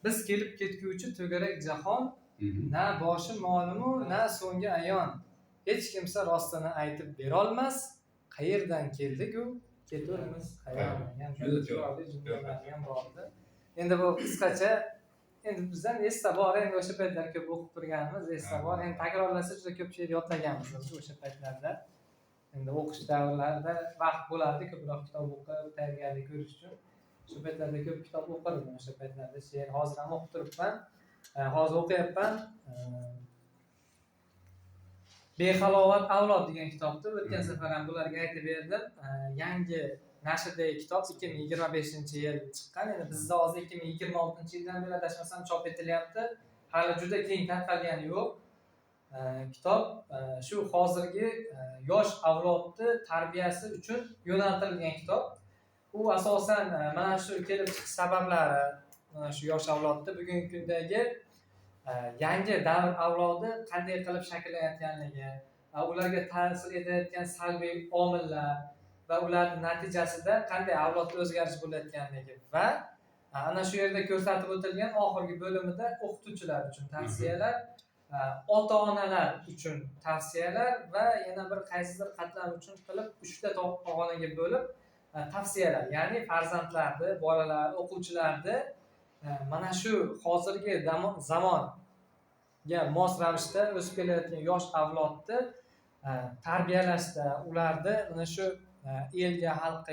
Biz kelib ketguvchi to'garak jahon, na boshi ma'lumu, na so'nggi ayon. Hech kimsa rostini aytib berolmas, qayerdan keldik-u, keturmiz qayon, degan Juda chiroyli jumlalarni ham bor edi. Endi bu qisqacha, endi bizdan esda bor, endi o'sha paytlar ko'p o'qib turganmiz, esda bor. Endi takrorlasa, juda ko'p she'r yodlaganmiz biz o'sha paytlarda. Endi o'qish davrlarida vaqt bo'lardi ko'proq kitob o'qib, tayyorgarlik ko'rish uchun. Shu paytlarda ko'p kitob o'qirdim, o'sha paytlarda she'r hozir ham o'qib turibman. Hozir o'qiyapman. "Behalovat avlod" degan kitobni o'tgan safar ham bularga aytib berdim. Yangi nashrdagi kitob, 2025-yil chiqqan. Endi bizda hozir 2026-yildan beri, adashmasam, chop etilyapti. Hali juda keng tarqalgani yo'q. Kitob shu hozirgi yosh avlodni tarbiyasi uchun yo'naltirilgan kitob. U asosan mana shu kelib chiqish sabablari, mana shu yosh avlodni bugungi kundagi yangi davr avlodi qanday qilib shakllanayotganligi, ularga ta'sir etayotgan salbiy omillar va ularni natijasida qanday avlodda o'zgarish bo'layotganligi va ana shu yerda ko'rsatib o'tilgan oxirgi bo'limida o'qituvchilar uchun tavsiyalar, ota onalar uchun tavsiyalar va yana bir qaysidir qatlam uchun qilib, uchta pog'onaga bo'lib tavsiyalar, ya'ni farzandlarni, bolalar, o'quvchilarni mana shu hozirgi zamonga mos ravishda o'sib kelayotgan yosh avlodni tarbiyalashda, ularni mana shu elga, xalqqa